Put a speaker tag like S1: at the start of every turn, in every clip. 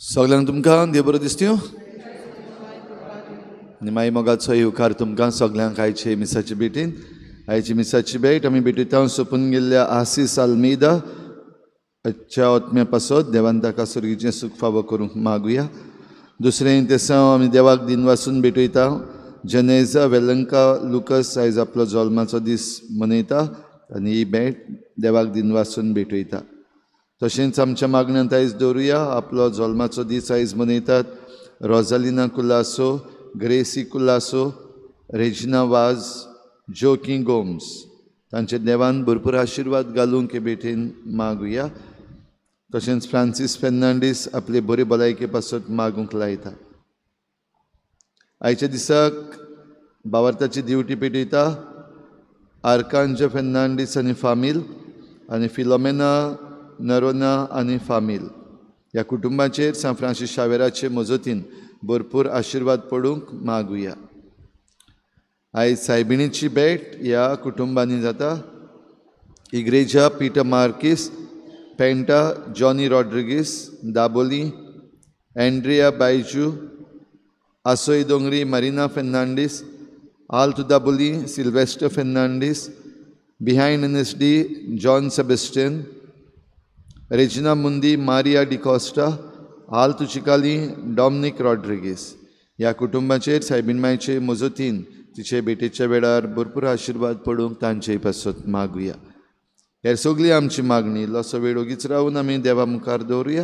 S1: सगल्यांक तुमकां देव बरो दिसत्यो आनी मागीर मोगाचो येवकार तुमकां सगल्यांक आयचे मिसाचे भेटीन. आयची मिसाची भेट आमी भेटयता सोंपून गेल्ल्या आसीस आल्मेदा च्या आत्म्या पासत देवान ताका सर्गीचें सूख फावो करूंक मागुया. दुसरें तेसांव आमी देवाक दिनवासून भेटयता. जेनेजा वेलंका लुकस आयज आपलो जल्माचो दीस मनयता आनी ही भेट देवाक दिनवासून भेटयता. तशेंच आमच्या मागण्यांत आयज दवरुया आपलो जल्माचो दीस आयज मनयतात रोजालिना कुलासो, ग्रेसी कुलासो, रेजिना वाज, जोकी गोम्स. तांचे देवान भरपूर आशिर्वाद घालूंक हे भेटेन मागुया. तशेंच फ्रांसीस फेर्नांडीस आपले बरे भलायके पासत मागूंक लायता. आयच्या दिसाक बावार्थाची दिवटी पेटयता आर्कांज फेर्नांडीस आनी फामील आनी फिलोमेना नरोना आनी फामील. ह्या कुटुंबाचेर सांत फ्रांसीस शावेराचे मजतीन भरपूर आशिर्वाद पडूंक मागुया. आयज सायबिणीची भेट ह्या कुटुंबांनी जाता. इग्रेजा Peter Marques, Penta Johnny Rodrigues, Dabolim Andrea Baiju, Asoi Dongri Marina Fernandes, Alto Dabolim Sylvester Fernandes, behind N S D John Sebastian, Regina Mundi Maria D'Costa, Alto Chicalim Dominic Rodrigues. ह्या कुटुंबाचेर सायबीण मायचे मजतीन तिचे भेटेच्या वेळार भरपूर आशिर्वाद पडूंक तांचे पासत मागुया. हेर सगळी आमची मागणी इल्लोसो वेळ ओगीच रावन आमी देवा मुखार दवरुया.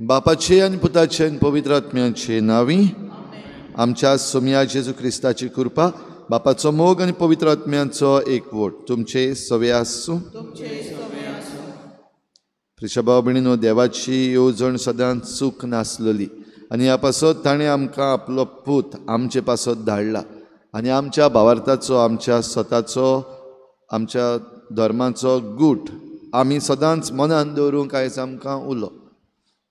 S1: बापाचे आनी पुताचे आनी पवित्र आत्म्याचे नांवी आमच्या सोमया जेजू क्रिस्ताची कृपा, बापाचो मोग आनी पवित्र आत्म्याचो एकवट तुमचे सवे आसूं. प्रिशा भाव भयणीनो, देवाची येवजण सदांच चूक नासलेली आनी ह्या पासत ताणें आमकां आपलो पूत आमचे पासत धाडला आनी आमच्या भावार्थाचो, आमच्या स्वताचो, आमच्या धर्माचो गूट आमी सदांच मनान दवरूंक आयज आमकां उलो.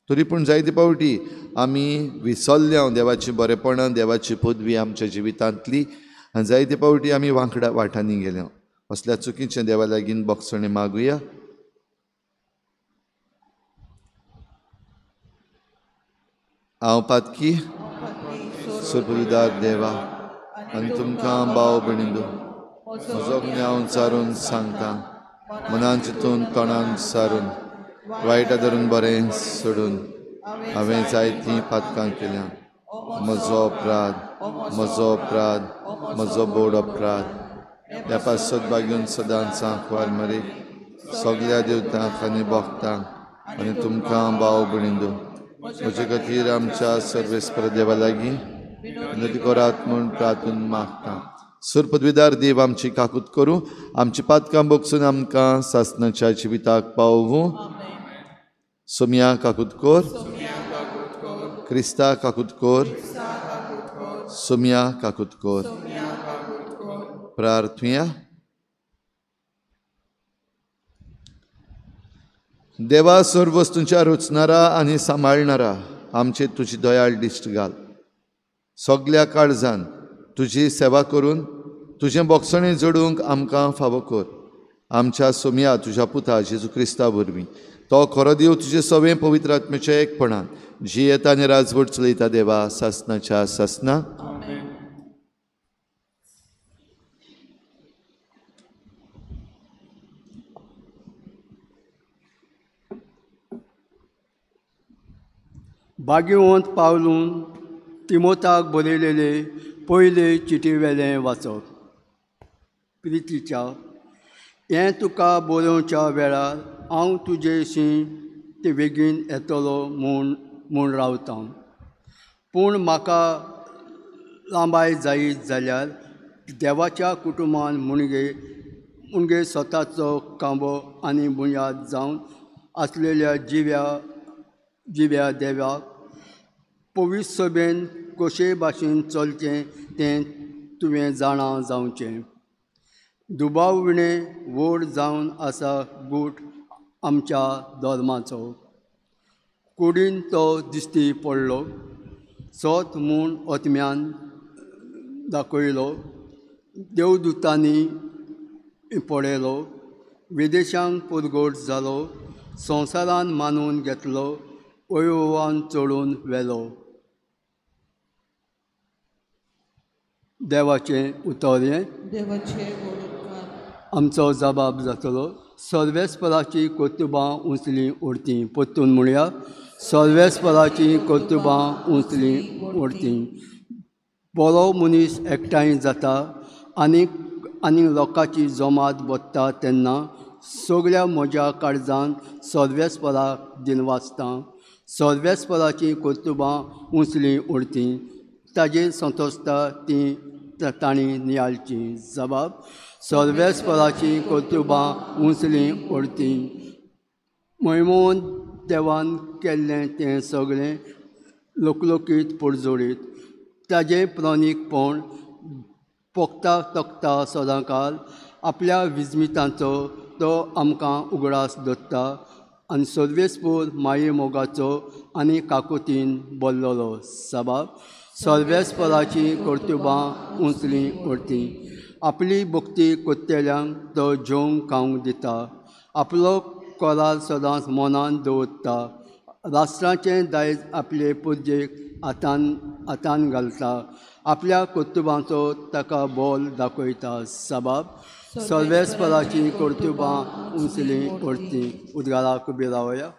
S1: तरी पूण जायते फावटी आमी विसरल्या देवाची बरेपणां, देवाची पदवी आमच्या जिवितांतली आनी जायते फावटी आमी वांकडा वाटांनी गेल्या. असल्या चुकीचें देवा लागीं बोगसणें मागुया. हांव पातकी सुपुरदार देवा आनी तुमकां भाव भयणींनो म्हजो गुन्यांव सारून सांगता, मनान चिंतून तोंडान सारून वायट धरून बरें सोडून हांवें जायतीं पातकां केल्या. म्हजो अपराध, म्हजो अपराध, म्हजो बोड अपराध. ह्या पासत बागेवन सदांच आंकवार मरे सगल्या देवतांक आनी भक्तांक आनी तुमकां भाव भयणींनो म्हजे खातीर आमच्या सर्वेस्पर देवा लागीं विनंती करात म्हूण प्रार्थून मागता. सुर पदवीदार देव आमची काकूत करूं, आमची पातकां बोगसून आमकां सासणाच्या जिविताक पावोवं. सोमया काकूत कोर, क्रिस्ता काकूत कोर, सोमया काकूत कोर. प्रार्थुया. देवा सर्व वस्तूंच्या रचणारा आनी सांबाळणारा आमचे तुजी दयाळ दिश्ट घाल. सगल्या काळजान तुजी सेवा करून तुजें बोगसणें जोडूंक आमकां फावो कर. आमच्या सोमया तुज्या पुता जेजू क्रिस्ता वरवीं तो खरो देव तुजे सवें पवित्र आत्म्याच्या एकपणान जियेता आनी राजवट चलयता देवा सासणाच्या सासना.
S2: बागेवंत पावलून तिमोताक बरयलेले पयले चिटीवेलें वाचप. प्रितीच्या हें तुका बरोवच्या वेळार हांव तुजेशी ते बेगीन येतलो म्हूण रावतां, पूण म्हाका लांबाय जायत जाल्यार देवाच्या कुटुंबान मुणगे स्वताचो कांबो आनी बुन्याद जावन आसलेल्या जिव्या देवाक पवित्र सभेन कशे भाशेन चलचें तें तुवें जाणा जावचें. दुबाव विणें व्हड जावन आसा गूट आमच्या धर्माचो, कुडीन तो दिश्टी पडलो सत म्हूण आत्म्यान दाखयलो, देवदूतांनी पळयलो, विदेशांक पुरगोट जालो, संवसारान मानून घेतलो, वैभवान चडून व्हेलो. देवाचें उतर हें. आमचो जबाब जातलो. सर्वेस्पराची कर्तुबां उंचली उरती. परतून म्हणया, सर्वेस्पराची कर्तुबां उंचली उरती. बरो मनीस एकठांय जाता आनी आनी लोकांची जमात बसता तेन्ना सगळ्या म्हज्या काळजान सर्वेस्पराक दिनवासता. सर्वेस्पराची कर्तुबां उंचली उरती, ताजेर संतोसता ती तांणी नियाळची. जबाब. सर्वेस्पराची कर्तुबां उंचली उरती. महिमोन देवान केल्लें तें सगळें लोकलोकीत पुरजोडीत, ताजें प्रणीकपण पोखता तकता सदांकाल. आपल्या विस्मितांचो तो आमकां उगडास दवरता आनी सर्वेस्पर माये मोगाचो आनी काकुतीन भरलेलो. सबाब. सर्वेस्पराची कर्तुबां उंचली उरती. आपली भक्ती करतल्यांक तो जेवंक खावंक दिता, आपलो कोरार सदांच मनान दवरता. राष्ट्राचें दायज आपले पुजेक हातान हातान घालता, आपल्या कर्तुबांचो ताका बोल दाखयता. सबाब. सर्वेस्पराची कर्तुबां उंचली उरती. उदगाराक उबी रावया.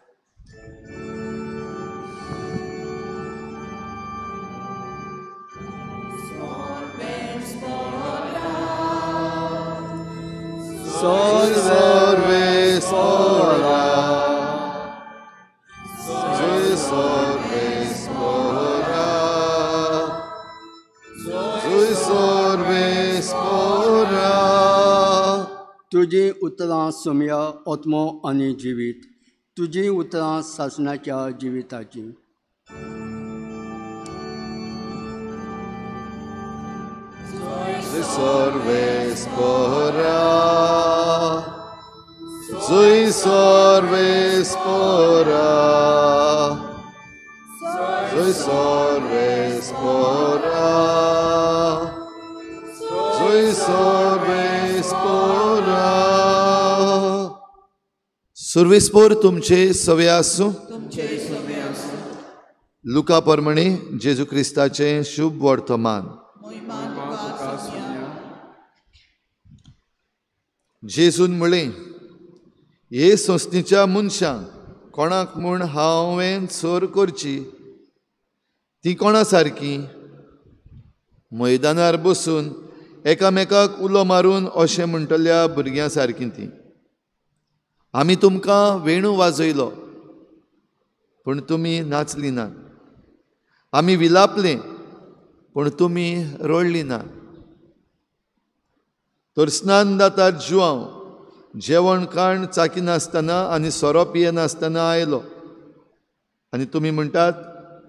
S1: Sorvespora, sorvespora, sorvespora.
S2: तुजी उतरां सोमया आत्मो आनी जिवीत, तुजी उतरां सासणाच्या जिविताची.
S1: Sorvespora, sorvespora, sorvespora, sorvespora. सुर्वेस्पोर तुमचे सवे आसूं. लुका परमणे जेजू क्रिस्ताचें शुभ वर्तमान. जेजून म्हळें, हे संस्थेच्या मनशांक कोणाक म्हूण हांवें सर करची? ती कोणा सारकी? मैदानार बसून एकामेकाक उलो मारून अशें म्हणटल्या भुरग्यां सारकी ती. आमी तुमकां वेणू वाजयलो पूण तुमी नाचली ना, आमी विलापले पूण तुमी रडली ना. तर स्नान दातार जुआंव जेवण खाण चाकिनासतना आनी सोरो पियेनासतना आयलो आनी तुमी म्हणटात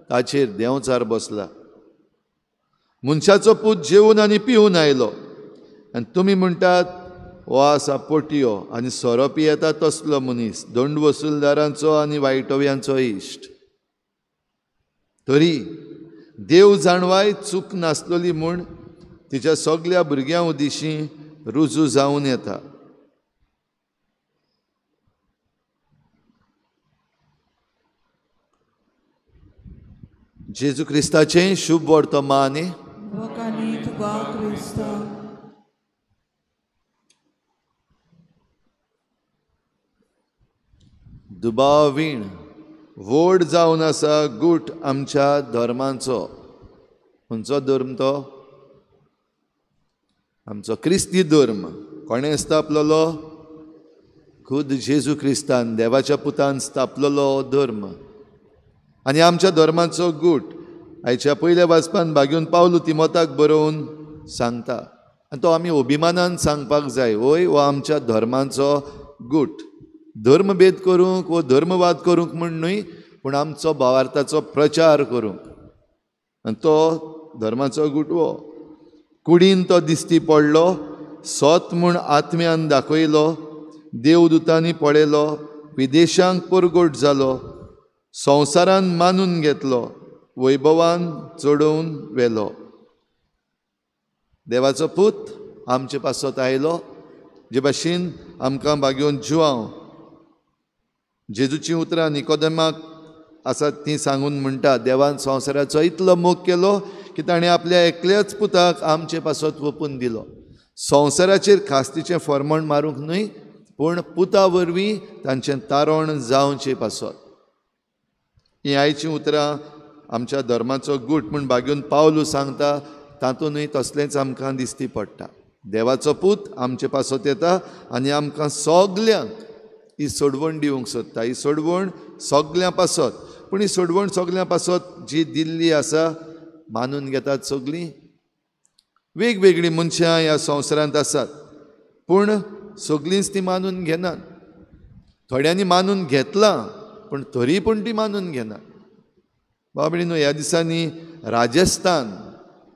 S1: ताचेर देंवचार बसला. मनशाचो पूत जेवन आनी पिवन आयलो आनी तुमी म्हणटात हो आसा पोटयो आनी सोरो पियेता तसलो मनीस, दंड वसुलदारांचो आनी वायटव्यांचो इश्ट. तरी देव जाणवाय चूक नासलोली म्हूण तिच्या सगल्या भुरग्यां उदिशीं रुजू जावन येता. जेजू क्रिस्ताचें शुभ वर्तमान. दुबावीण व्हड जावन आसा गूट आमच्या धर्मांचो. खंयचो धर्म तो? आमचो क्रिस्ती धर्म. कोणें स्थापलेलो? खुद जेजू क्रिस्तान, देवाच्या पुतान स्थापलेलो धर्म. आनी आमच्या धर्माचो गूट आयच्या पयल्या वाचपान भाग्यून पावलू तिमोताक बरोवन सांगता आनी तो आमी अभिमानान सांगपाक जाय, वय हो आमच्या धर्माचो गूट. धर्मभेद करूंक वो धर्मवाद करूंक म्हूण न्हय, पूण आमचो भावार्थाचो प्रचार करूंक. आनी तो धर्माचो गूट हो कुडीन तो दिश्टी पडलो, सत म्हूण आत्म्यान दाखयलो, देवदूतांनी पळयलो, विदेशांक परगट जालो, संवसारान मानून घेतलो, वैभवान चडोवन व्हेलो. देवाचो पूत आमचे पासत आयलो, जे भाशेन आमकां बागेवन जुवांव जेजूचीं उतरां निकोदेमाक आसात तीं सांगून म्हणटा, देवान संवसाराचो इतलो मोग केलो की ताणें आपल्या एकल्याच पुताक आमचे पासत ओंपून दिलो. संवसाराचेर खास्तीचें फॉर्मण मारूंक न्हय, पूण पुता वरवीं तांचें तारण जावचे पासत. हीं आयचीं उतरां आमच्या धर्माचो गूट म्हूण बागेवन पावलू सांगता, तातूंतय तसलेंच आमकां दिसती पडटा. देवाचो पूत आमचे पासत येता आनी आमकां सगल्यांक ही सोडवण दिवंक सोदता. ही सोडवण सगल्यां पासत, पूण ही सोडवण सगल्यां पासत जी दिल्ली आसा मानून घेतात सगळीं. वेगवेगळीं मनशां ह्या संवसारांत आसात, पूण सगळींच ती मानून घेनात. थोड्यांनी मानून घेतलां, पूण तरी पूण ती मानून घेनात. बाबडीनो, ह्या दिसांनी राजस्थान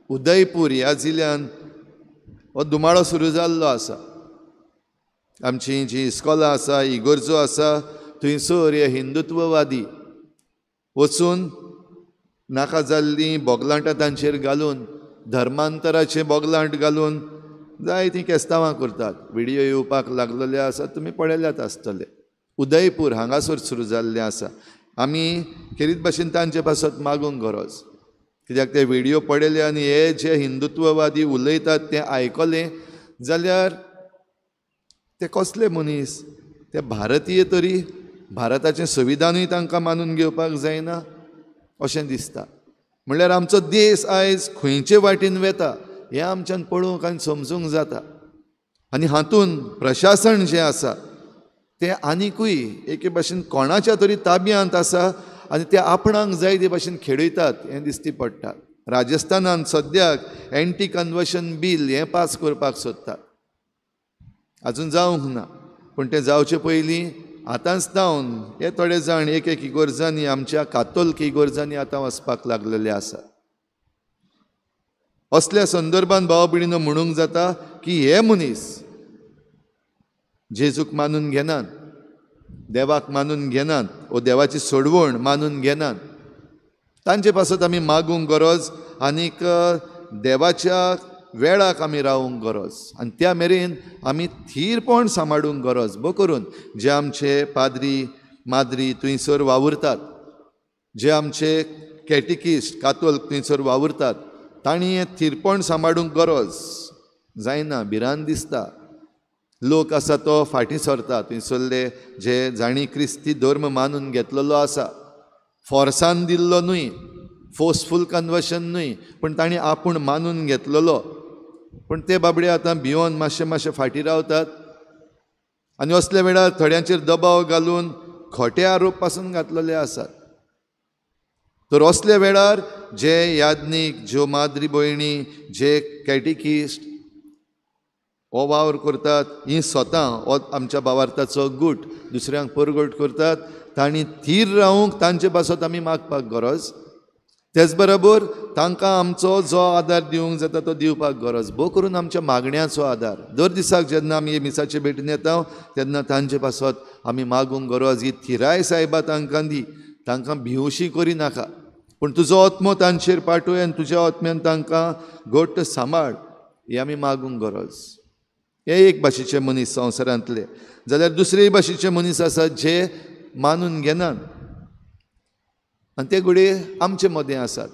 S1: उदयपूर ह्या जिल्ल्यान हो धुमाळो सुरू जाल्लो आसा. आमची जी इस्कोलां आसा, इगर्जो आसा, थंयसर हे हिंदुत्ववादी वचून नाका जाल्लीं बोगलांटां तांचेर घालून, धर्मांतराचें बोगलांट घालून जायतीं केस्तांवां करतात. व्हिडियो येवपाक लागलेले आसा, तुमी पळयल्यात आसतले. उदयपूर हांगासर सुरू जाल्लें आसा. आमी खेरीत भाशेन तांचे पासत मागूंक गरज, कित्याक ते व्हिडियो पळयले आनी हे जे हिंदुत्ववादी उलयतात तें आयकलें जाल्यार ते कसले मनीस, ते भारतीय तरी भारताचें संविधानूय तांकां मानून घेवपाक जायना अशें दिसता. म्हणल्यार आमचो देश आयज खंयचे वाटेन वेता हें आमच्यान पळोवंक आनी समजूंक जाता. आनी हातूंत प्रशासन जें आसा तें आनिकूय एके भाशेन कोणाच्या तरी ताब्यांत आसा आनी ते आपणाक जाय ते भाशेन खेळयतात हें दिसती पडटा. राजस्थानांत सद्याक एंटी कन्वर्शन बील हें पास करपाक सोदतात, आजून जावंक ना, पूण तें जावचे पयलीं आतांच जावन हे थोडे जाण एक एक इगर्जांनी, आमच्या कातोल्क इगर्जांनी आतां वचपाक लागलेले आसा. असल्या संदर्भान भाव भयणीनो म्हणूंक जाता की हे मनीस जेजूक मानून घेनात, देवाक मानून घेनात, वो देवाची सोडवण मानून घेनात. तांचे पासत आमी मागूंक गरज आनीक देवाच्या वेळाक आमी रावूंक गरज आनी त्या मेरेन आमी थीरपण सांबाळूंक गरज. बो करून जे आमचे पाद्री माद्री थंयसर वावुरतात, जे आमचे कॅटिकिस्ट कातोल्क थंयसर वावुरतात, तांणी हें थीरपण सांबाळूंक गरज. जायना, भिरांत दिसता, लोक आसा तो फाटीं सरता. थंयसरले जे जांणी क्रिस्ती धर्म मानून घेतलेलो आसा, फोर्सान दिल्लो न्हय, फोर्सफूल कन्वर्शन न्हय, पूण तांणी आपूण मानून घेतलेलो, पूण ते बाबडे आतां भियोन मातशे मातशे फाटीं रावतात आनी असल्या वेळार थोड्यांचेर दबाव घालून खोटे आरोप पासून घातलेले आसात. तर असल्या वेळार जे याज्ञीक, ज्यो माद्री भयणी, जे कॅटिकिस्ट हो वावर करतात, ही स्वता हो आमच्या भावार्थाचो गूट दुसऱ्यांक परगट करतात, तांणी थीर रावूंक तांचे पासत आमी मागपाक गरज. तेच बरोबर तांकां आमचो जो आदार दिवंक जाता तो दिवपाक गरज. भोव करून आमच्या मागण्याचो आदार दर दिसाक जेन्ना आमी मिसाचे भेटीन येता तेन्ना तांचे पासत आमी मागूंक गरज. ही थिराय सायबा तांकां दी, तांकां भिवशी करिनाका, पूण तुजो आत्मो तांचेर पाठय आनी तुज्या आत्म्यान तांकां घट्ट सांबाळ, हें आमी मागूंक गरज. हे एक भाशेचे मनीस संवसारांतले, जाल्यार दुसरेय भाशेचे मनीस आसात जे मानून घेनात आनी ते घडये आमचे मदें आसात.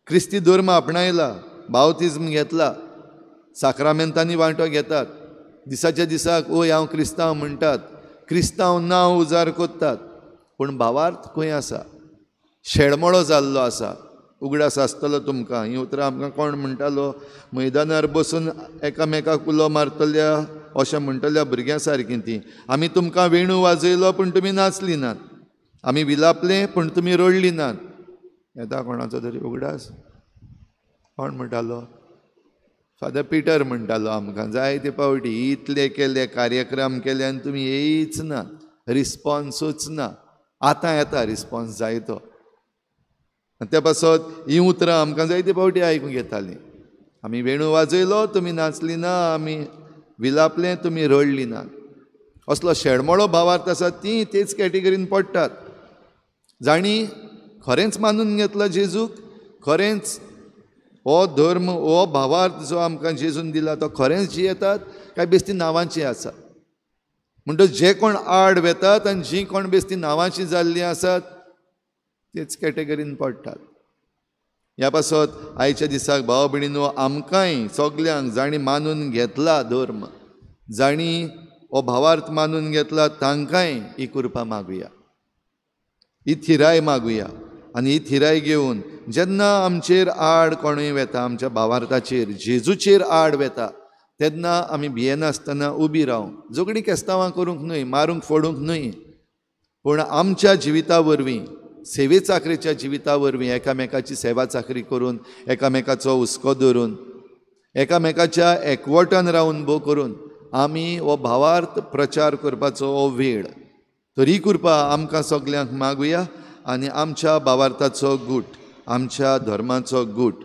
S1: क्रिस्ती धर्म आपणायला, बावतिज्म घेतला, साक्रामेंतांनी वांटो घेतात, दिसाच्या दिसाक ओय हांव क्रिस्तांव म्हणटात, क्रिस्तांव नांव उजार करतात, पूण भावार्थ खंय आसा? शेळमळो जाल्लो आसा. उगडास आसतलो तुमकां हीं उतरां आमकां कोण म्हणटालो, मैदानार बसून एकामेकाक उलो मारतल्या अशें म्हणटल्या भुरग्यां सारकीं तीं. आमी तुमकां वेणू वाजयलो पूण तुमी नाचली नात, आमी विलापले पूण तुमी रडली नात. येता कोणाचो तरी उगडास? कोण म्हणटालो? फादर पिटर म्हणटालो आमकां जायते फावटी, इतले केले कार्यक्रम केले आनी तुमी येयच ना, रिस्पोन्सूच ना. आतां येता रिस्पोन्स जायतो. आनी त्या पासत हीं उतरां आमकां जायते फावटी आयकूंक येतालीं. आमी वेणू वाजयलो तुमी नाचली ना, आमी विलापले तुमी रडली ना. असलो शेडमोळो भावार्थ आसा ती तेच कॅटेगरीन पडटात. जांणी खरेंच मानून घेतला जेजूक, खरेंच हो धर्म, हो भावार्थ जो आमकां जेजून दिला तो खरेंच जियेतात काय बेस्ती नांवांची आसा? म्हणटच जे कोण आड वेतात आनी जी कोण बेस्ती नांवांची जाल्लीं आसात तेच कॅटेगरीन पडटात. ह्या पासत आयच्या दिसाक भाव भयणीनो आमकांय सगल्यांक जांणी मानून घेतला धर्म, जांणी हो भावार्थ मानून घेतला, तांकांय ही कृपा मागुया, ही थिराय मागुया. आनी ही थिराय घेवन जेन्ना आमचेर आड कोणूय वेता, आमच्या भावार्थाचेर, जेजूचेर आड वेता, तेन्ना आमी भियेनासतना उबी रावंक, झगडीं केस्तांवां करूंक न्हय, मारूंक फोडूंक न्हय, पूण आमच्या जिविता वरवीं, सेवे चाकरेच्या जिविता वरवीं एकामेकाची सेवा चाकरी करून, एकामेकाचो हुस्को धरून, एकामेकाच्या एकवटान रावन भो करून आमी हो भावार्थ प्रचार करपाचो हो वेळ. तरी कृपा आमकां सगल्यांक मागुया आनी आमच्या भावार्थाचो गूट, आमच्या धर्माचो गूट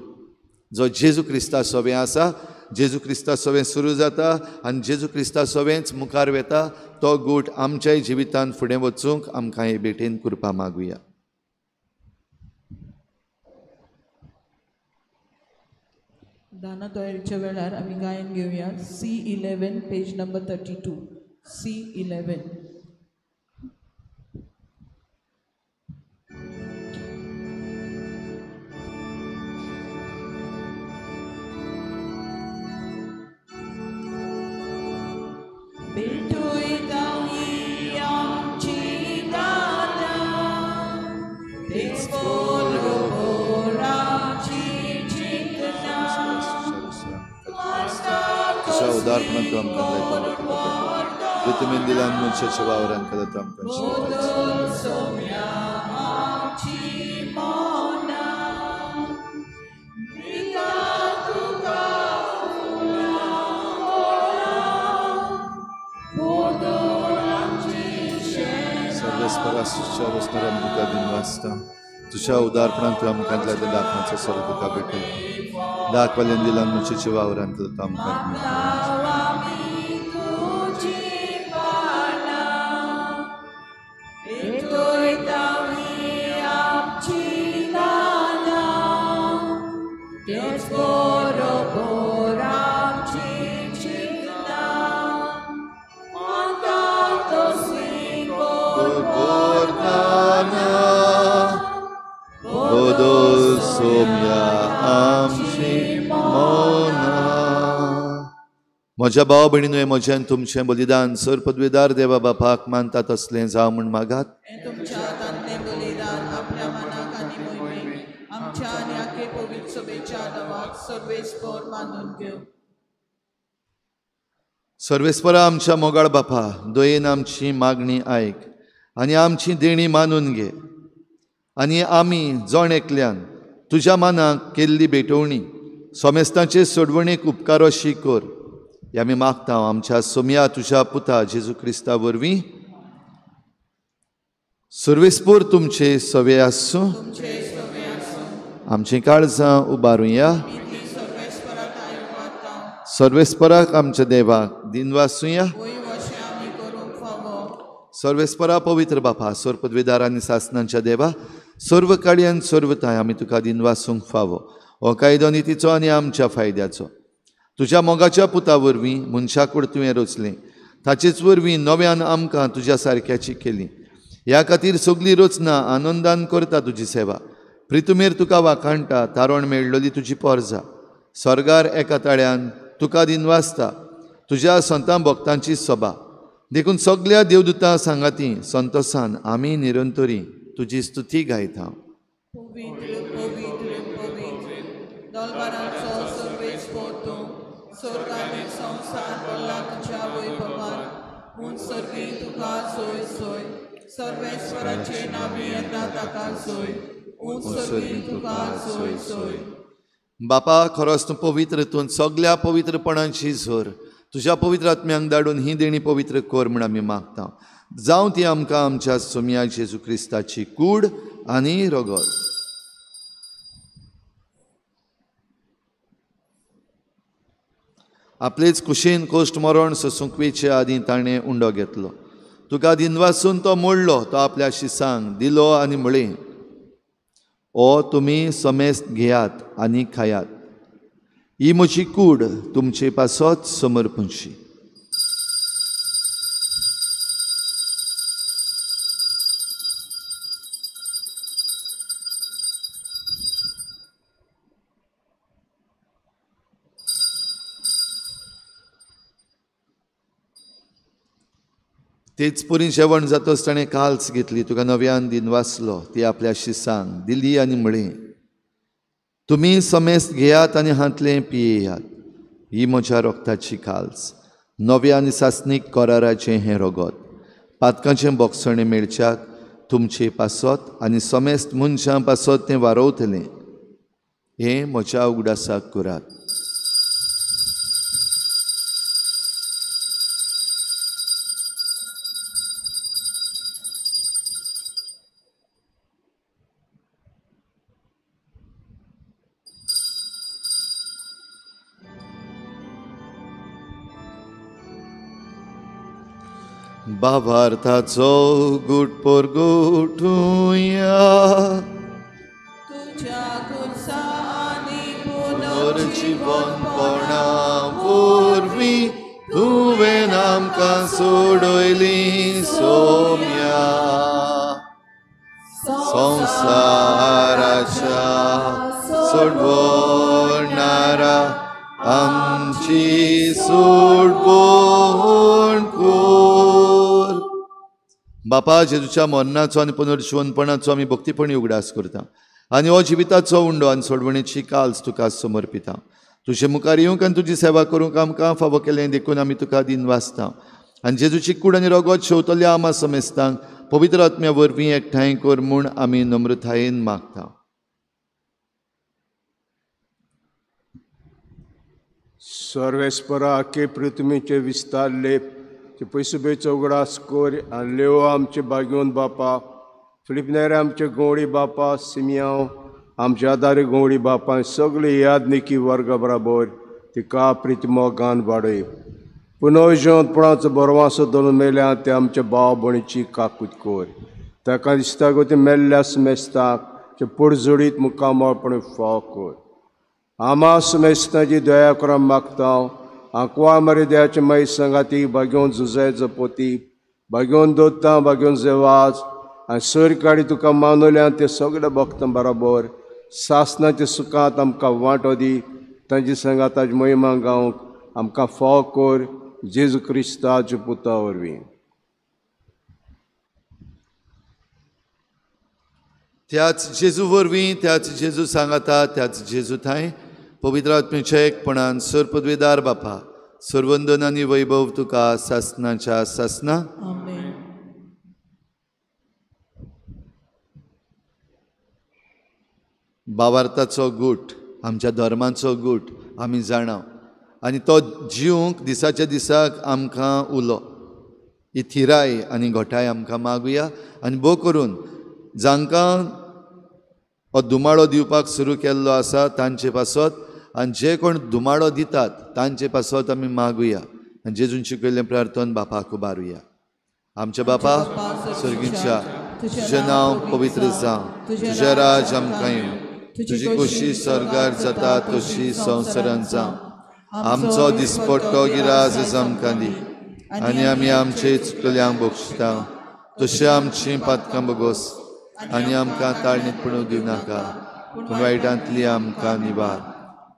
S1: जो जेजू क्रिस्ता सोवें आसा, जेजू क्रिस्ता सोवें सुरू जाता आनी जेजू क्रिस्ता सोवेंच मुखार वेता, तो गूट आमच्याय जिवितांत फुडें वचूंक आमकां हे भेटेन कृपा मागुया.
S3: दाना तयारीच्या वेळार आमी गायन घेवया. C11 page number 32. C11.
S1: उदारपणान तूं आमकां लायता, तुमी दिलान मनशाच्या वावरान केला तूं आमकां शिकयता. सर्वेस्परा तुका दिनवासता, तुज्या उदारपणान तूं आमकां लायता, दाखवांचो सर्व तुका भेटयता. दाखवाल्यान दिलान मनशाच्या वावरान केला तूं आमकां. म्हज्या भाव भयणीनो, म्हजें आनी तुमचें बलिदान सर पदवीदार देवा बापाक मानता तसलें जावं म्हूण मागात.
S3: तुमच्या हातांतलें बलिदान आपल्या मनाक आनी मोहिमेक आमच्या आनी आखे पवित्र सभेच्या नांवाक सर्वेस्पर मानून घेवं.
S1: सर्वेस्परा आमच्या मोगाळ बापा, दयेन आमची मागणी आयक आनी आमची देणी मानून घे आनी आमी जण एकल्यान तुज्या मनाक केल्ली भेटवणी सोमेस्तांचे सोडवणेक उपकारोशी कर. हे आमी मागता आमच्या सोम्या तुज्या पुता जेजू क्रिस्ता वरवीं. सर्वेस्पर तुमचे सवे आसूं. आमचीं काळजां उबारुया. सर्वेस्पराक आमच्या देवाक दिनवासुया. सर्वेस्परा पवित्र बापा, सर्व पदवीदार आनी सासनांच्या देवा, सर्व काळयान सर्व थांय आमी तुका दिनवासूंक फावो. हो कायदो नितीचो आनी आमच्या फायद्याचो. तुज्या मोगाच्या पुता वरवीं मनशाकूड तुवें रचलें, ताचेच वरवीं नव्यान आमकां तुज्या सारक्याची केली. ह्या खातीर सगली रचना आनंदान करता तुजी सेवा. प्रितुमेर तुका वाखाणटा, तारण मेळ्ळली तुजी पोरजा. स्वर्गार एका ताळ्यान तुका दिनवासता, तुज्या संतां भक्तांची सभा. देखून सगल्या देवदूतां सांगाती संतोसान आमी निरंतरी तुजी स्तुती गायता.
S3: पवित्र पवित्र पवित्र दलबाराचो सर्वेस्पर तूं, स्वर्ग आनी संवसार भरला तुज्या वैभवान. म्हूण सर्गी तुका सोय सोय, सर्वेस्पराचे नांवी येता ताका सोय, म्हूण सर्गी तुका सोय सोय.
S1: बापा, खरोच तूं पवित्र, तूं सगल्या पवित्रपणाची झर. तुज्या पवित्र आत्म्यांक धाडून ही देणी पवित्र कर म्हूण आमी मागता. जावं ती आमकां आमच्या सोम्या जेजू क्रिस्ताची कूड आनी रगत. आपलेच कुशीन कोश्ट मरण सोसूंक वेचे आदीं ताणें उंडो घेतलो. तुका दिनवासून तो मोडलो, तो आपल्या शिसांक दिलो आनी म्हळें, ओ तुमी समेस्त घेयात आनी खायात. ही म्हजी कूड तुमचे पासत समर्पणशी. तेच पुरी जेवण जातच ताणें काल्स घेतली, तुका नव्यान दिन वाचलो, ती आपल्याशी सांग दिली आनी म्हळें, तुमी समेस्त घेयात आनी हांतलें पियेयात. ही म्हज्या रोगताची काल्स, नव्या आनी सासणीक कराराचें हें रोगत. पातकांचें बोगसणें मेळच्याक तुमचे पासत आनी समेस्त मनशां पासत तें वारोवतलें. हें म्हज्या उगडासाक करात. बाबार्थाचो गुट परगटुया,
S3: तुज्या खुर्सांनी
S1: पुनर्जिवनपणा वरवीं तुवें आमकां सोडयली सोम्या. संवसाराच्या सोडवणारा आमची सोडवण कर. बापा, जेजूच्या मरणाचो आनी पुनर्जिवनपणाचो आमी भक्तीपणी उगडास करता आनी हो जिविताचो उंडो आनी सोडवणेची काल्स तुका समर्पिता. तुजे मुखार येवंक आनी तुजी सेवा करूंक आमकां फावो केलें देखून आमी तुका दिनवासता. आनी जेजूची कूड आनी रगत शेवतल्या आमा समेस्तांक पवित्र आत्म्या वरवीं एकठांय कर म्हूण आमी नम्रतायेन मागता.
S4: सर्वेस्परा आखे पृथ्वीचे विस्तारले पयसुबेचो उगडास कोर आनी लेव आमचे बागेवन बापा, फिलिपनेरे आमचे गवळी बापा, सिमियांव आमचे आदारी गवळी बापा, सगळे यादनिकी वर्गा बराबर तिका प्रितिमोगान वाडय. पुनर्जिवनपणाचो बरवासो धरून मेल्या ते आमच्या भाव भयणीची काकूत कोर. ताका दिसता गो ते मेल्ल्या समेस्ताक ते पुडजोडीत मुखामळपणे फाव कोर. आमा समेस्ताची दया करून मागता. आंकवा मरे दयाचे माई सांगाती बागेवन जुजाय जपोती, बागेवन दोत्ता, बागेवन जेवाज आनी सर काडी तुका मानवल्या ते सगळे भक्तां बराबर सासनाच्या सुखांत आमकां वांटो दी. तांची सांगाताची महिमा गावंक आमकां फाव कोर जेजू क्रिस्ताच्या पुता वरवीं.
S1: त्याच जेजू वरवीं, त्याच जेजू सांगाता, त्याच जेजू थांय पवित्र आत्म्याच्या एकपणान सर पदवेदार बापा, सर्वंदन आनी वैभव तुका सासनाच्या सासना. बावार्थाचो गूट, आमच्या धर्माचो गूट आमी जाणा आनी तो जिवंक दिसाच्या दिसाक आमकां उलो. ही थिराय आनी घोटाय आमकां मागुया आनी भो करून जांकां हो धुमाळो दिवपाक सुरू केल्लो आसा तांचे पासत आनी जे कोण धुमाळो दितात तांचे पासत आमी मागुया आनी जेजून शिकयल्लें प्रार्थन बापाक उबारुया. आमच्या बापा सर्गीच्या, तुजें नांव पवित्र जावं, तुजें राज आमकां येवं, तुजी खोशी स्वर्गार जाता तशी संवसारांत जावं. आमचो दिसपट्टो गिराज आमकां दी आनी आमी आमचे चुकल्यांक बक्षिता तशें आमचीं पातकां बगोस आनी आमकां ताळणीत पडूं दिवनाका, पूण वायटांतली आमकां निवार.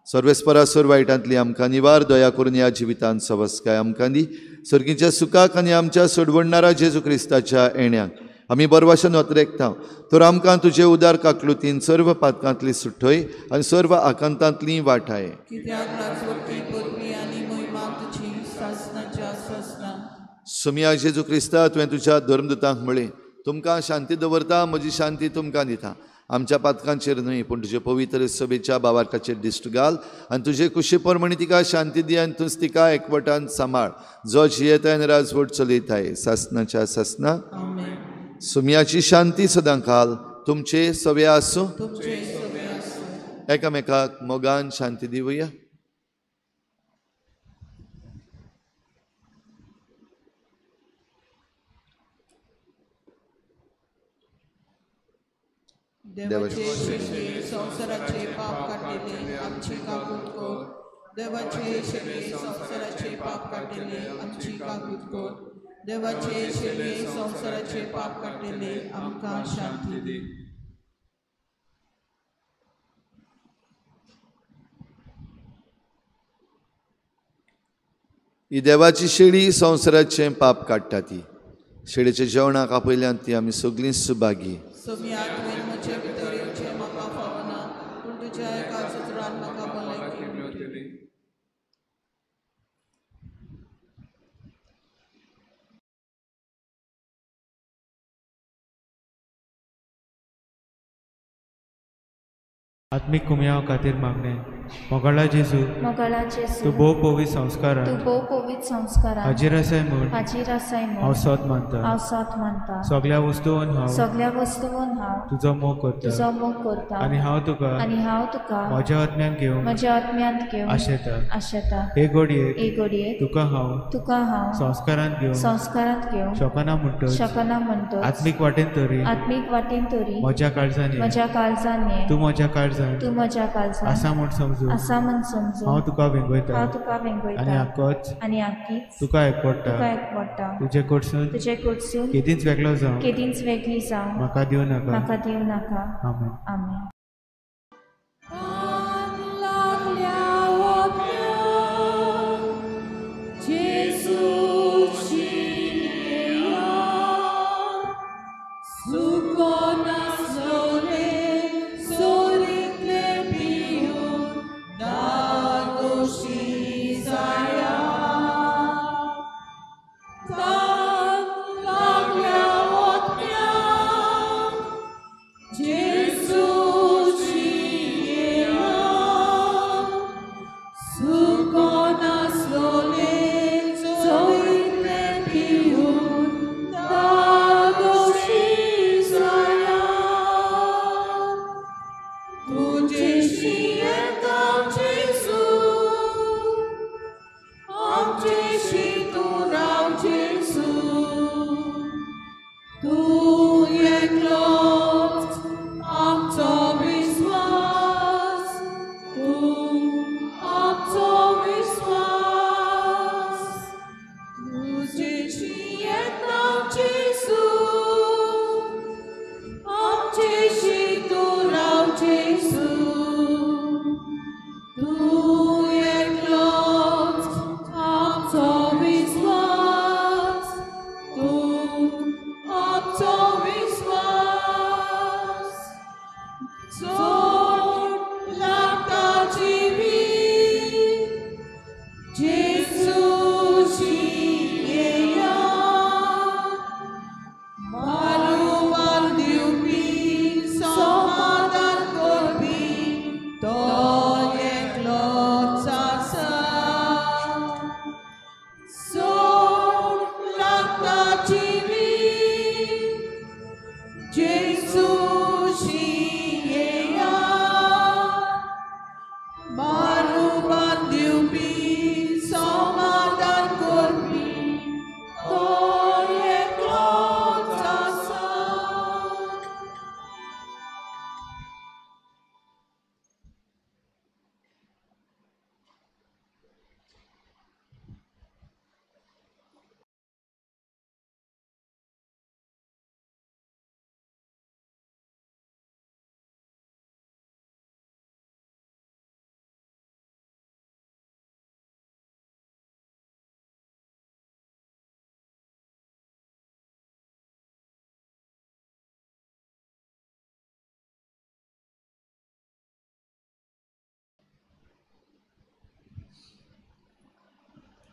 S1: सर्वेस्परासर वायटांतली आमकां निवार. दया करून ह्या जिवितांत सवस्काय आमकां दी. सर्गीच्या सुखाक आनी आमच्या सोडवणणारा जेजू क्रिस्ताच्या येण्याक आमी बरवाशन अत्रेकता. तर आमकां तुजे उदार काकलुतीन सर्व पातकांतली सुटय आनी सर्व आकांतांतली वाटाय. सुमिया जेजू क्रिस्ता, तुवें तुज्या धर्मदूतांक म्हळें, तुमकां शांती दवरता, म्हजी शांती तुमकां दिता. आमच्या पातकांचेर न्हय पूण तुजे पवित्र सभेच्या बावार्थाचेर दिश्ट घाल आनी तुजे कुशी प्रमाणे तिका शांती दी आनी तूंच तिका एकवटान सांबाळ, जो जियेताय आनी राजवट चलयताय सासनाच्या सासना. सुमियाची शांती सदां काल तुमचे सवे आसूं. एकामेकाक मोगान शांती दिवया.
S3: देवाचे संवसाराचे पाप काडलेले आमची काकूत कर. देवाचे शेळये संवसाराचे पाप काडटले आमची काकूत कर. देवाचे शेळये संवसाराचे पाप काडटले आमकां शांती दी.
S1: ही देवाची शेळी संवसाराचें पाप काडटा. ती शेळीच्या जेवणाक आपयल्यान ती आमी सगळीं सुभागी.
S3: सोम्या तुवें म्हजे भितर येवचें म्हाका फावना, पूण तुज्या एका सत्रान म्हाका भलायकी मेळटली.
S5: आत्मीक कुमयाव खातीर मागणें. मोगाळा जेजू,
S6: मोगाळा जेजू,
S5: तूं भोव पवित्र संस्कारान,
S6: तूं भोव पवित्र संस्कारान
S5: हाजीर आसाय म्हूण,
S6: हाजीर आसाय म्हूण
S5: हांव सोद मानता,
S6: हांव सोद मानता.
S5: सगळ्या वस्तून हांव,
S6: सगळ्या वस्तून हांव
S5: तुजो मोग करता,
S6: तुजो मोग करता.
S5: आनी हांव तुका,
S6: आनी हांव तुका
S5: म्हज्या आत्म्यान घेवन,
S6: म्हज्या आत्म्यांत घेवन
S5: आशेता,
S6: आशेता.
S5: हे घडयेक,
S6: हे घडयेक
S5: तुका हांव,
S6: तुका हांव
S5: संस्कारांत घेवन,
S6: संस्कारांत घेवन
S5: शकना म्हणटच,
S6: शकना म्हणटच
S5: आत्मीक वाटेन तरी,
S6: आत्मीक वाटेन तरी
S5: म्हज्या काळजान,
S6: म्हज्या काळजान
S5: तूं म्हज्या काळजान,
S6: तूं म्हज्या काळजान
S5: आसा म्हूण समजून,
S6: आसा म्हूण समजून
S5: हांव तुका वेंगयता,
S6: हांव तुका वेंगयता.
S5: आनी आकोच,
S6: आनी आकीच
S5: तुका एकवडटा,
S6: तुका एकवडटा.
S5: तुजे कडसून,
S6: तुजे कडसून
S5: केदींच वेगळो जावं,
S6: केदींच वेगळी जावं
S5: म्हाका दिवं नाका,
S6: म्हाका दिवं नाका.
S5: आमेन.
S6: आमेन.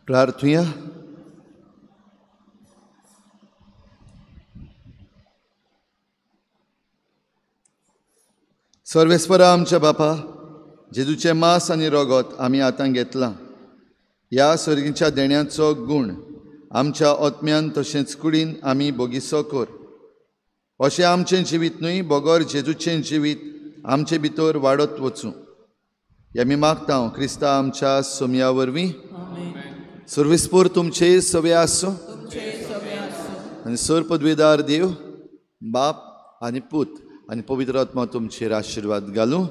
S1: प्रार्थुया. सर्वेस्परा आमच्या बापा, जेजूचें मांस आनी रगत आमी आतां घेतलां, ह्या सर्गीच्या देण्याचो गूण आमच्या आत्म्यान तशेंच कुडीन आमी बोगिसो कर. अशें आमचें जिवीत न्हय बगर जेजूचें जिवीत आमचे भितर वाडत वचूं. हें आमी मागता क्रिस्ता आमच्या सोमया वरवीं. सर्वेस्पोर तुमचे सवे आसूं आनी सर पदवेदार देव बाप आनी पूत आनी पवित्र आत्मा तुमचेर आशिर्वाद घालूं.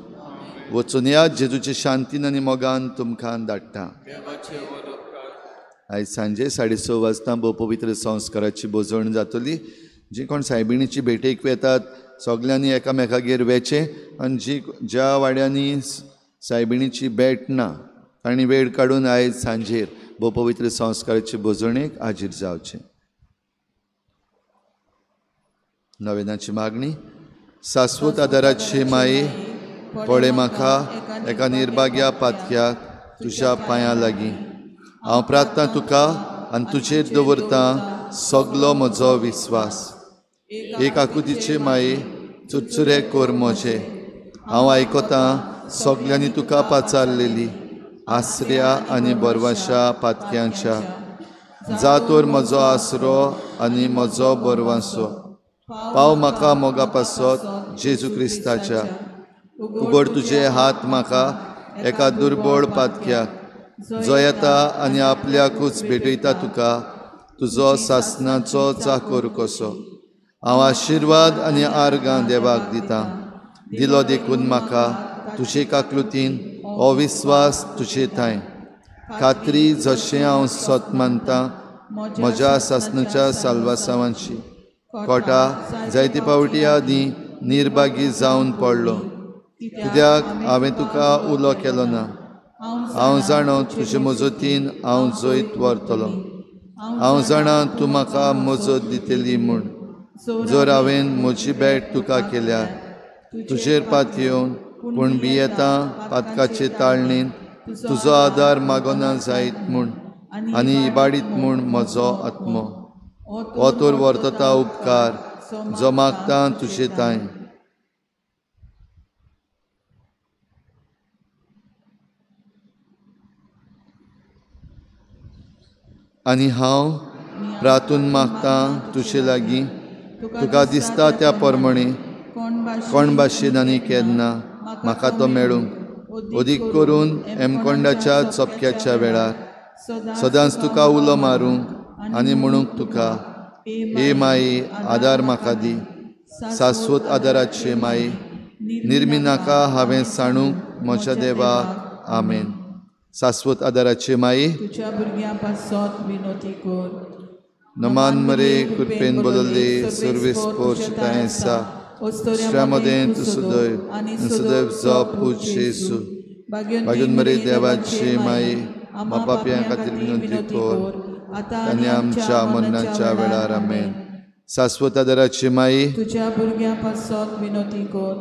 S1: वचून या, जेजूचे शांतीन आनी मोगान तुमकां धाडटा. आयज सांजे 6:30 वाजता भोवपवित्र संस्काराची भोजवण जातली. जी कोण सायबिणीची भेटेक वेतात सगल्यांनी एकामेकागेर वेचें आनी जी ज्या वाड्यांनी सायबिणीची भेट ना तांणी वेळ काडून आयज सांजेर भोवपवित्र संस्काराचे भोजवणेक हाजीर जावचें. नवेनाची मागणी. शाश्वत आदाराची माये, पळय म्हाका एका निर्भाग्या पातक्याक तुज्या पांयां लागीं. हांव प्रार्थना तुका आनी तुजेर दवरतां सगलो म्हजो विस्वास. एक आकुतीचे माये, चुरचुरे कोर म्हजे. हांव आयकतां सगल्यांनी तुका पाचारलेली आसऱ्या आनी बरवाशा पातक्यांच्या. जा तर म्हजो आसरो आनी म्हजो बरवासो, पाव म्हाका मोगा पासत जेजू क्रिस्ताच्या. उगड तुजे हात म्हाका एका दुर्बळ पातक्याक, जो येता आनी आपल्याकूच भेटयता तुका तुजो सासनाचो चाकोर कसो. हांव आशिर्वाद आनी आर्गां देवाक दितां, दिलो देखून म्हाका तुजे काकलुतीन हो विस्वास तुजे थांय. खात्री जशें हांव सत मानतां म्हज्या सासनाच्या साल्वासावांची. कोटा जायते पावटी आदीं निर्भागी जावन पडलो, कित्याक हांवें तुका उलो केलो ना. हांव जाणो तुजे मजतीन हांव जैत व्हरतलो. हांव जाणा तूं म्हाका मजत दितली म्हूण. जर हांवें म्हजी भेट तुका केल्यार तुजेर पातयेवन, पूण भियेतां पातकाचे ताळणेन तुजो आदार मागना जायत म्हूण आनी इबाडीत म्हूण म्हजो आत्मो. हो तर व्हरतता उपकार जो मागता तुजे थांय. आनी हांव प्रातून मागतां तुजे लागीं, तुका दिसता त्या प्रमाणे कोण भाशेन आनी केन्ना म्हाका तो मेळूंक, अदीक करून हेमकोंडाच्या चपक्याच्या वेळार सदांच तुका उलो मारूंक आनी म्हणूंक तुका, हे माये आदार म्हाका दी. शाश्वत आदाराचे माये, निर्मिनाका हांवें सांडूंक म्हज्या देवाक. आमेन. शाश्वत आदाराचे माये,
S3: तुज्या भुरग्यां पासत विनोती कर.
S1: नमान मरे कृपेन बोलले सर्वेस पोर्चताय आसा, श्रामदें तूं सदैव आनी सदैव जप पूज जेजू. भाग्योन मरे देवाचे माये, मा पापयां खातीर विनंती कर आनी आमच्या मरणाच्या वेळार. आमेन. शाश्वत आदाराची माये,
S3: तुज्या भुरग्यां पासत विनोती कर.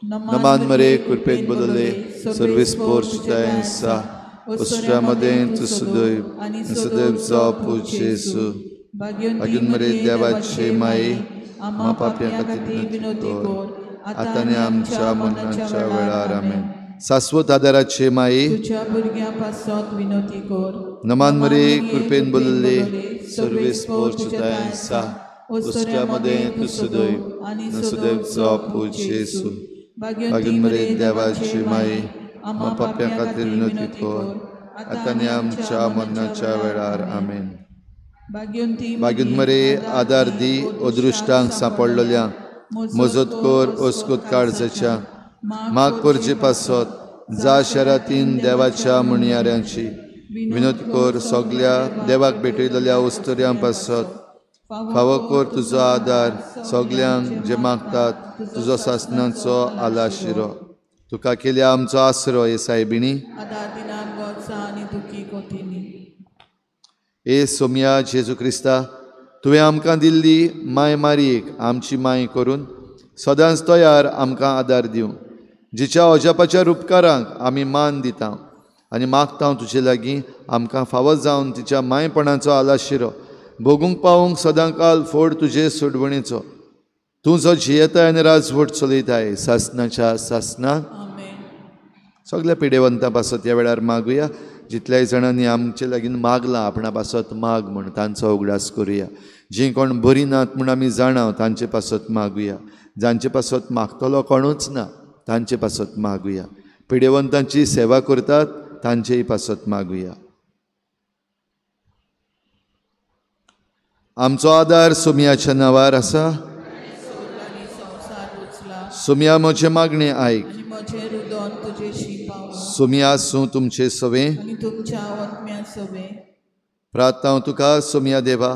S1: नमान मरे कृपेन बोलले सर्वेस पोर्चताय आसा, उश्ट्यामदें तूं सदैव आनी सदैव जप पूज जेजू. भाग्योन मरे देवाचे माये, मा पापयां खातीर विनंती कर आतां आनी आमच्या मरणाच्या वेळार. आमेन. शाश्वत आदाराचे माये,
S3: तुज्या भुरग्यां पासत विनोती कर.
S1: नमान मरे कृपेन बोलले सर्वेस पोर्चताय आसा, उश्ट्यामदें तूं सदैव आनी सदैव जप पूज जेजू. भाग्योन मरे देवाचे माये, मा पापयां खातीर विनंती कर आतां आनी आमच्या मरणाच्या वेळार. आमेन. भाग्योन मरे आदार दी अदृश्टांक सांपडलेल्या, मजत कर अस्कूत काळजाच्या, माग करचे पासत जा शरातीन देवाच्या म्हणयाऱ्यांची विनोद कर सगल्या देवाक भेटयलेल्या उस्तुऱ्यां पासत. फावो कर तुजो आदार सगल्यांक जे मागतात तुजो सासनाचो आलाशिरो. तुका केल्या आमचो आसरो हे सायबिणी. ए सोमया जेजू क्रिस्ता, तुवें आमकां दिल्ली माय मारयेक आमची माय करून सदांच तयार आमकां आदार दिवं, जिच्या अजापाच्या रुपकारांक आमी मान दिता आनी मागता तुजे लागीं आमकां फावो जावन तिच्या मायपणाचो आलाशिरो भोगूंक पावूंक सदांकाल फोड तुजे सोडवणेचो. तूं जो जियेताय आनी राजवट चलयताय सासनाच्या सासनाक. सगल्या पिडेवंतां पासत ह्या वेळार मागुया. जितल्याय जाणांनी आमचे लागीं मागलां आपणा पासत माग म्हूण तांचो उगडास करुया. जीं कोण बरीं नात म्हूण आमी जाणा तांचे पासत मागुया. जांचे पासत मागतलो कोणूच ना तांचे पासत मागुया. पिडेवंतांची सेवा करतात तांचेय पासत मागुया. आमचो आदार सोमयाच्या नांवार आसा. सोमया म्हजें मागणें आयक, सुमी आसूं तुमचे सवें
S3: आनी तुमच्या आत्म्या सवें.
S1: प्रार्थना तुका सोमया देवा,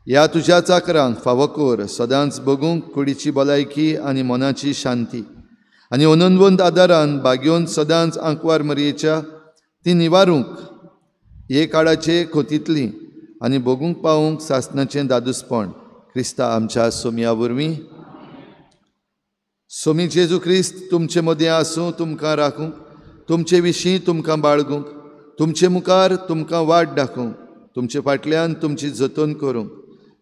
S1: ह्या तुज्या चाकरांक फावो कर सदांच बगूंक कुडीची भलायकी आनी मनाची शांती आनी अनंतवंत आदारान बागेवन सदांच आंकवार मरयेच्या ती निवारूंक हे काळाचे खोतीतली आनी भोगूंक पावूंक सासणाचें दादूसपण क्रिस्ता आमच्या सोमया वरवीं. सोमी जेजू क्रिस्त तुमचे मदीं आसूं, तुमकां राखूंक, तुमचे विशीं तुमकां बाळगूंक, तुमचे मुखार तुमकां वाट दाखोवंक, तुमचे फाटल्यान तुमची जतन करूंक,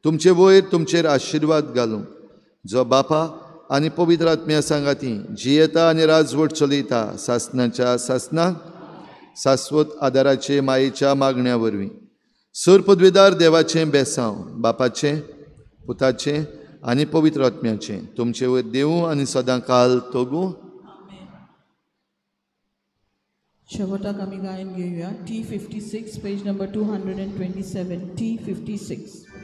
S1: तुमचे वयर तुमचेर आशिर्वाद घालूंक, जो बापा आनी पवित्र आत्म्या सांगाती जियेता आनी राजवट चलयता सासणाच्या सासणाक सास्वत आदाराचे मायेच्या मागण्या वरवीं. सर पदवेदार देवाचें बेसांव बापाचें पुताचें आनी पवित्र आत्म्याचें तुमचे वयर देवूं आनी सदां काल तोगूं.
S3: शेवटाक आमी गायन घेवया T 56 page number 227 T 56.